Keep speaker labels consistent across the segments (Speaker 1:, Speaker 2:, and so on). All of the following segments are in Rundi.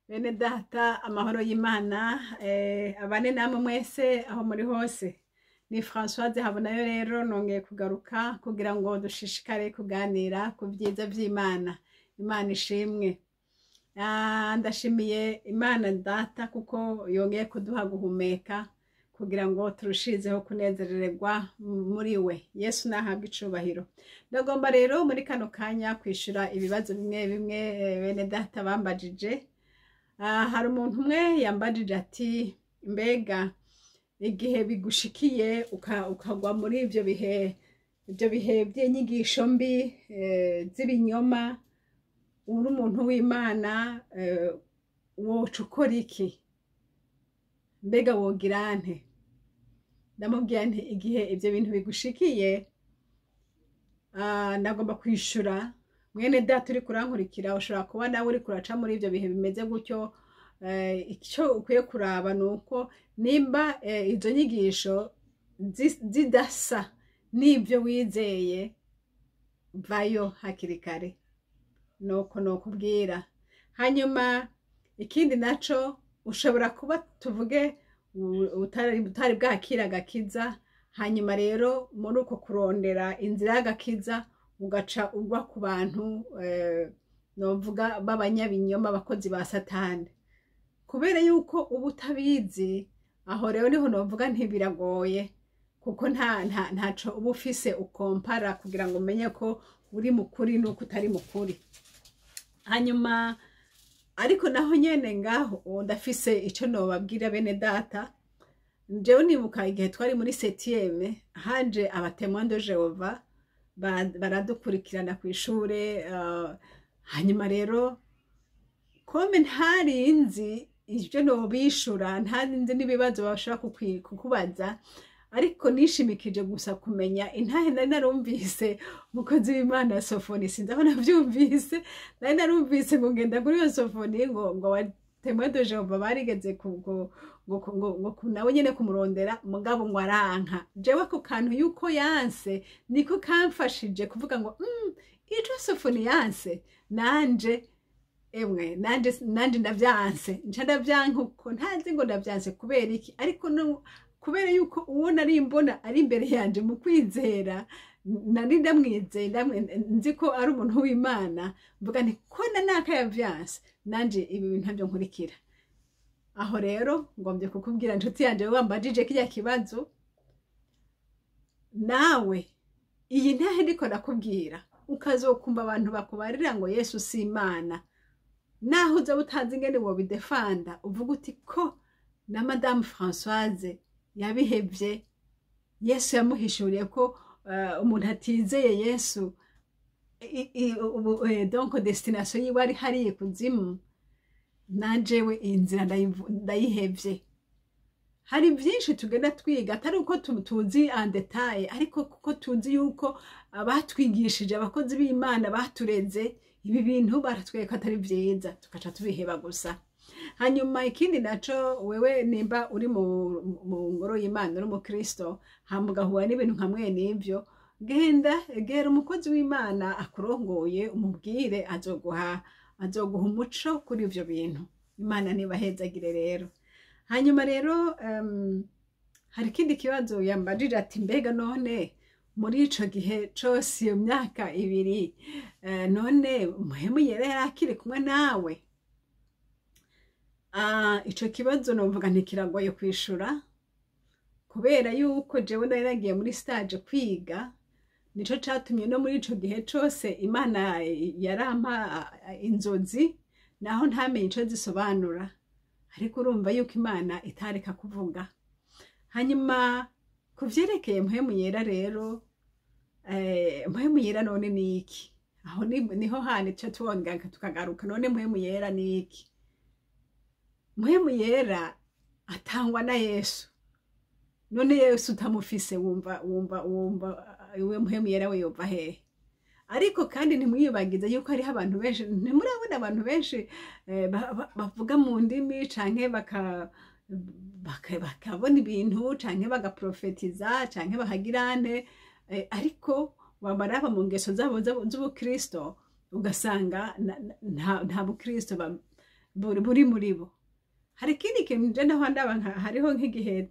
Speaker 1: Bene data, amahoro y'Imana abane namwe mwese aho muri hose. Ni Françoise Habonayo. Rero nongeye kugaruka kugira ngo dushishikare kuganira ku byiza by'Imana. Imana ishimwe. Ndashimiye Imana Data kuko yongeye kuduha guhumeka kugira ngo turushizeho kunezererwa muri we. Yesu nahabwe icubahiro. Ndagomba rero muri kano kanya kwishura ibibazo bimwe bimwe bene data bambajije. Hari umuntu umwe yambajije ati: "Mbega igihe bigushikiye ukagwa muri ibyo bihe by'inyigisho mbi z'ibinyoma, uri umuntu w'Imana, woca ukora iki? Mbega wogira nte?" Ndamubwira nti: "Igihe ibyo bintu bigushikiye," ndagomba kwishura mwene data uri kurankurikira, ushobora kuba nawe uri kuraca muri ibyo bihe bimeze gutyo. Icyo ukwiye kuraba ni uko nimba izo nyigisho zidasa n'ibyo wizeye, vayo hakiri kare. Nuko nokubwira. Hanyuma ikindi naco, ushobora kuba, tuvuge, utari bwakira agakiza, hanyuma rero muri uko kurondera inzira y'agakiza ugaca ugwa ku bantu novuga b'abanyabinyoma, abakozi ba Satani. Kubera yuko uba utabizi, aho rero niho novuga ntibiragoye, kuko ntaco uba ufise ukompara kugira ngo umenye ko uri mukuri n'uko utari mukuri. Hanyuma ariko naho nyene ngaho ndafise ico nobabwira, bene data. Jewe nibuka igihe twari muri septième, haje aba Témoins de Jéhovah, baradukurikirana kw'ishure. Hanyuma rero comme ntari nzi ivyo nobishura, ntari nzi n'ibibazo bashobora kukubaza, ariko nishimikije gusa kumenya intahe nari narumvise umukozi w'Imana Sofoni. Sinzi aho navyumvise, nari narumvise ngo ngenda kuri iyo Sofoni ngo wa Témoins de Jéhovah barigeze ngo nawe nyene kumurondera, mugabo ngo aranka. Jewe ako kantu yuko yanse niko kamfashije kuvuga ngo ico Sofoni yanse, nanje emwe nanje ndavyanse. Nca ndavyanka uko ntazi ngo ndavyanse kubera iki, ariko no kubera yuko uwo nari mbona ari imbere yanje mu kwizera, nari ndamwizeye, nzi ko ari umuntu w'Imana, mvuga nti ko na naka yavyanse, nanje ibi bintu ntabyo nkurikira. Aho rero ngombye kukubwira, inshuti yanje wambajije kirya kibazo, nawe iyi ntahe ndiko ndakubwira, ukazokumva abantu bakubarira ngo Yesu si Imana, naho uza utazi ingene wobidefanda, uvuga uti ko na Madamu Françoise yabihevye, Yesu yamuhishuriye ko umuntu atizeye Yesu, donc destination yiwe ari hariya kuzimu, najewe iyi nzira ndayihevye. Hari byinshi tugenda twiga atari uko tuzi en détail, ariko kuko tuzi yuko abatwigishije, abakozi b'Imana batureze, ibi bintu baratwereka atari byiza, tugaca tubiheba gusa. Hanyuma ikindi naco, wewe nimba uri mu ngoro y'Imana, uri umukristo, hama ugahura n'ibintu nka mwene ivyo, genda gera umukozi w'Imana akurongoye, umubwire, azoguha umuco kuri ivyo bintu. Imana ntibahezagire. Rero hanyuma rero hari ikindi kibazo yambajije ati: "Mbega none muri ico gihe cose, iyo myaka 2, none Muhemu Yera yari akiri kumwe nawe?" Ico kibazo novuga ntikiragoye kwishura, kubera yuko jewe nari nagiye muri stage kwiga. Nico catumye no muri ico gihe cose Imana yarampa inzozi, naho ntamenye ico zisobanura, ariko urumva yuko Imana itareka kuvuga. Hanyuma ku vyerekeye Mpwemu Yera rero, Mpwemu Yera none ni iki? Aho niho handi tuca twongera tukagaruka. None Mpwemu Yera ni iki? Mpwemu Yera atangwa na Yesu. None Yesu utamufise, wumva iwe Mpwemu Yera we yova hehe? Ariko kandi ntimwibagize yuko hariho abantu benshi, ntimurabona abantu benshi bavuga mu ndimi canke bakabona ibintu canke bagaprofetiza canke bakagirane, ariko wabaraba mu ngeso zabo z'ubukristo ugasanga nta bukristo. buri muri bo. Hari ikindi kintu je naho ndaba, hariho nk'igihe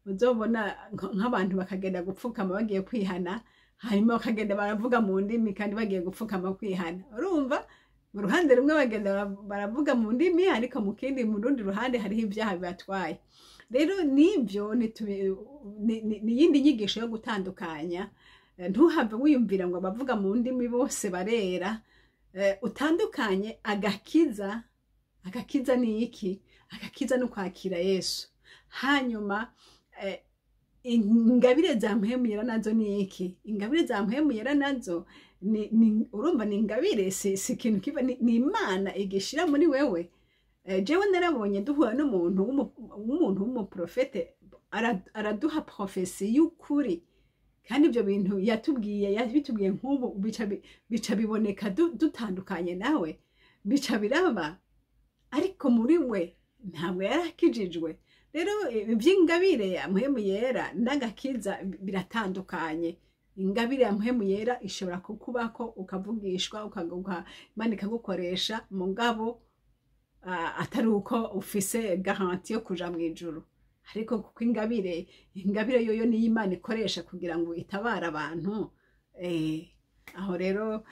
Speaker 1: uzobona nk'abantu bakagenda gupfukama bagiye kwihana, hanyuma bakagenda baravuga mu ndimi kandi bagiye gupfukama kwihana. Urumva, mu ruhande rumwe bagenda baravuga mu ndimi, ariko mu kindi, mu rundi ruhande hariho ibyaha bibatwaye. Rero nibyo ni iyindi nyigisho yo gutandukanya. Ntuhave wiyumvira ngo abavuga mu ndimi bose barera. Utandukanye agakiza. Agakiza ni iki? Agakiza ni ukwakira Yesu. Hanyuma ingabire za Mpwemu Yera nazo ni iki? Ingabire za Mpwemu Yera nazo ni, urumva, ni ingabire, si ikintu kiva, ni Imana igishira muri wewe. Jewe narabonye duhura n'umuntu w'umuprofete, araduha prophétie y'ukuri, kandi ibyo bintu yatubwiye yabitubwiye nk'ubu bica biboneka dutandukanye nawe, bica biraba, ariko muri we ntabwo yari akijijwe. Rero iby'ingabire ya Mpwemu Yera n'agakiza biratandukanye. Ingabire ya Mpwemu Yera ishobora kukubako ukavugishwa, Imana ikagukoresha, mugabo atari uko ufise garantie yo kuja mu ijuru. Ariko kuko ingabire yoyo niyo Imana ikoresha kugira ngo itabare abantu. Aho rero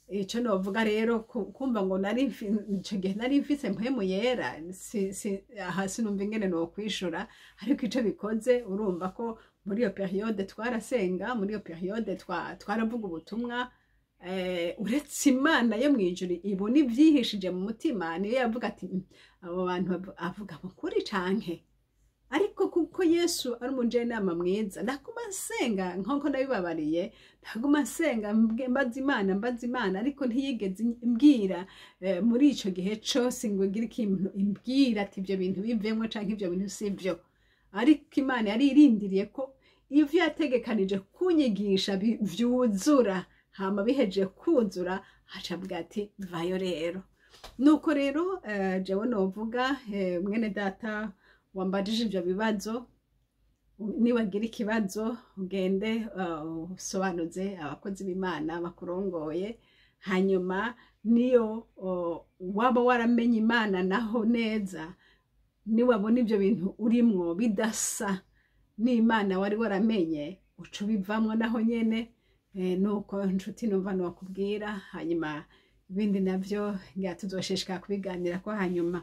Speaker 1: ico novuga rero, kumva ngo ico gihe nari mfise Mpwemu Yera, si, aha sinumva ingene nokwishura. Ariko ico bikoze, urumva ko muri iyo période twarasenga, muri iyo période twaravuga ubutumwa. Uretse Imana yo mw'ijuru ibona ivyihishije mu mutima, niyo yavuga ati: Abo bantu avuga mu kuri canke?" Ariko kuko Yesu ari umujenama mwiza, ndaguma nsenga nkuko nabibabariye, ndaguma nsenga, mbaza Imana, mbaza Imana, ariko ntiyigeze imbwira muri ico gihe cose ngo igire ikintu imbwira ati ibyo bintu bivemwo canke ibyo bintu si byo. Ariko Imana yari irindiriye ko ivyo yategekanije kunyigisha vyuzura, hama bihejeje kuzura aca avuga ati: "Vayo." Rero nuko rero jewe novuga, mwene data wambajije ivyo bibazo, niwagira ikibazo ugende usobanuze abakozi b'Imana bakurongoye. Hanyuma niyo waba waramenye Imana naho neza, niwabona ibyo bintu urimwo bidasa n'Imana wari waramenye, uca ubivamwo naho nyene. Nuko nshuti, numva nokubwira. Hanyuma ibindi navyo ngira tuzoshishikara kubiganira ko hanyuma.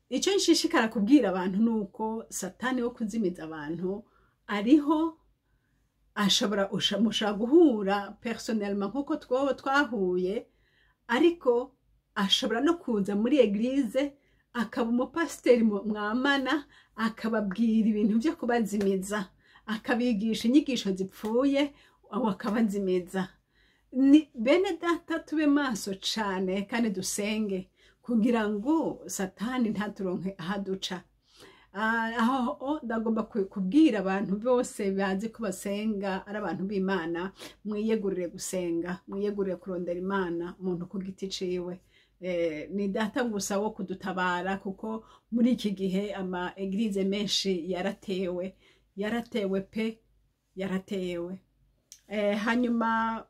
Speaker 1: Icyo nshishikara kubwira abantu ni uko Satani wo kuzimiza abantu ariho. Ashobora mushobora guhura personnellement nkuko twoba twahuye, ariko ashobora no kuza muri église akaba umupasiteri mwamana, akababwira ibintu byo kubazimiza, akabigisha inyigisho zipfuye, aho akabazimiza. Ni bene data, tube maso cane kandi dusenge kugira ngo Satani ntaturonke ahaduca. Aho ndagomba kubwira abantu bose bazi ko basenga, ari abantu b'Imana: mwiyegurire gusenga, mwiyegurire kurondera Imana, umuntu ku giti ciwe. Ni data gusa wo kudutabara, kuko muri iki gihe ama églises menshi yaratewe, yaratewe pe, yaratewe. Hanyuma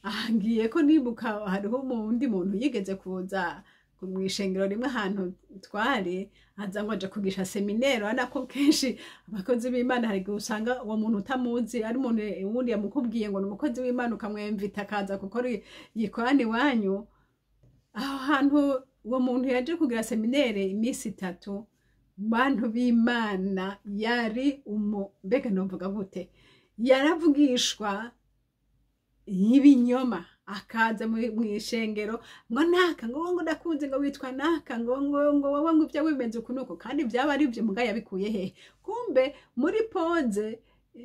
Speaker 1: aha ngiye ko nibuka hariho umundi muntu yigeze kuza mu ishengero rimwe ahantu twari, aza ngo aje kugisha séminaire. Urabona ko kenshi abakozi b'Imana hari igihe usanga uwo muntu utamuzi, ari umuntu wundi yamukubwiye ngo ni umukozi w'Imana, ukamwemvita akaza gukora igikorane iwanyu. Aho hantu uwo muntu yaje kugira séminaire iminsi 3, bantu b'Imana, yari umu, mbega novuga gute, yaravugishwa y'ibinyoma, akaza mu ishengero ngo naka ngo ndakunze, ngo witwa naka, ngo wowe ngo ibyo wimeze uku nuku, kandi byaba ari byo. Muga yabikuye hehe? Kumbe muri pause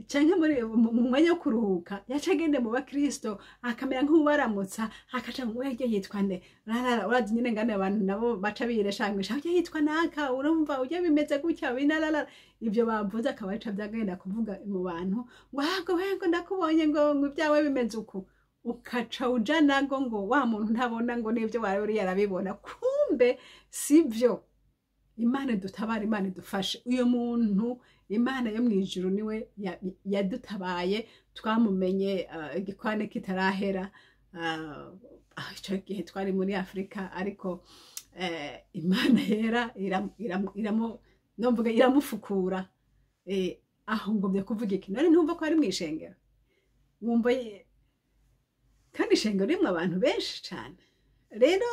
Speaker 1: canke muri mu mwanya wo kuruhuka yaca agenda mu bakristo, akamera nk'ubaramutsa, akaca ngo wege yitwa nde, rarara. Urazi nyine ngane abantu nabo baca bireshangisha, ujya yitwa naka, urumva ujya bimeze gutya binarara, ibyo bavuze akaba aca byagenda kuvuga mu bantu ngo ahubwo we ngo ndakubonye, ngo ibyawe bimeze uku, ukaca uja nago ngo wa muntu ntabona ngo n'ibyo wari uri yarabibona, kumbe sibyo. Imana dutabara, Imana idufashe. Uyu muntu Imana yo mu ijuru niwe yadutabaye, twamumenye igikwane kitarahera. Icyo gihe twari muri Afurika, ariko Imana yera iramufukura. Aho ngomye kuvuga iki? None ntumva ko ari mu ishengero, wumva kandi ishengero rimwe abantu benshi cyane. Rero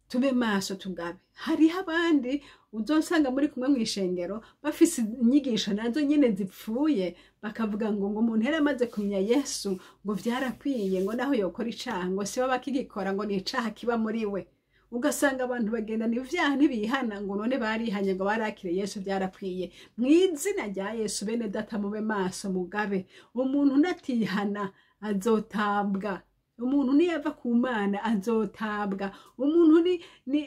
Speaker 1: tube maso, tugabe. Hariho abandi uzosanga muri kumwe mu ishengero bafise inyigisho nazo nyine zipfuye, bakavuga ngo umuntu yari amaze kumenya Yesu, ngo vyarakwiye, ngo naho yokora icaha, ngo siwe bakigikora, ngo ni icaha kiba muri we. Ugasanga abantu bagendana ivyaha, ntibihana, ngo none barihanye, ngo barakire Yesu, byarakwiye. Mu izina rya Yesu, bene data, mube maso, mugabe. Umuntu natihana azotabwa, umuntu niyava ku Mana azotabwa. Umuntu ni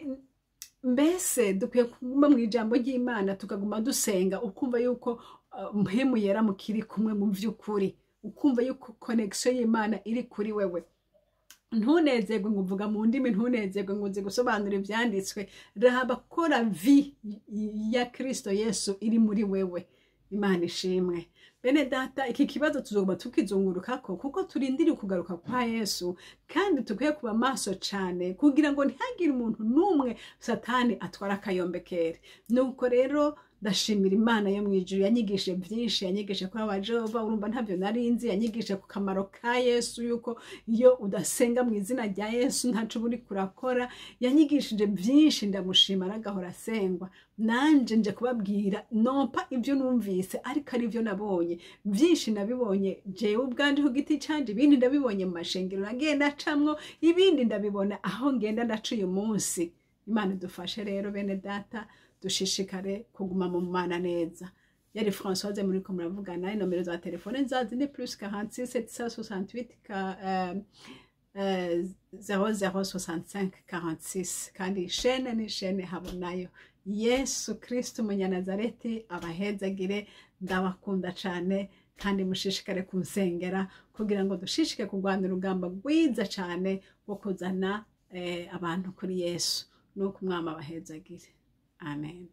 Speaker 1: mbese dukwiye kuguma mu ijambo ry'Imana, tukaguma dusenga, ukumva yuko Mpwemu Yera mukiri kumwe mu vy'ukuri, ukumva yuko connection y'Imana iri kuri wewe. Ntunezerwe ngo uvuga mu ndimi, ntunezerwe ngo uzi gusobanura ivyanditswe. Raba kora vie ya Kristo Yesu iri muri wewe. Imana ishimwe. Bene data, iki kibazo tuzoguma tukizungurukako, kuko turindiriye kugaruka kwa Yesu, kandi tukwiye kuba maso cane kugira ngo ntihagire umuntu n'umwe Satani atwara akayombekere. Nuko rero ndashimira Imana yo mu ijuru yanyigishije byinshi. Yanyigishije kuri abajehova, urumva ntabyo narinzi. Yanyigishije ku kamaro ka Yesu, yuko iyo udasenga mu izina rya Yesu ntaco uba uriko urakora. Yanyigishije byinshi, ndamushima, aragahora asengwa. Nanje nje kubabwira nompa ibyo numvise, ariko ari byo nabonye. Byinshi nabibonye jewe ubwanje ku giti canje, ibindi ndabibonye mu mashengero nagiye ndacamwo, ibindi ndabibona aho ngenda ndaca uyu munsi. Imana idufashe rero, bene data, dushishikare kuguma mu Mana neza. Yari Françoise muriko muravugana. Inomero za telefone nzazi ni +46 768 0065 46, kandi chaîne ni chaîne Habonayo. Yesu Kristo Umunyanazareti abahezagire. Ndabakunda cane, kandi mushishikare kunsengera kugira ngo dushishike kurwana urugamba rwiza cane rwo kuzana abantu kuri Yesu. Nuko Umwami abahezagire. Amen.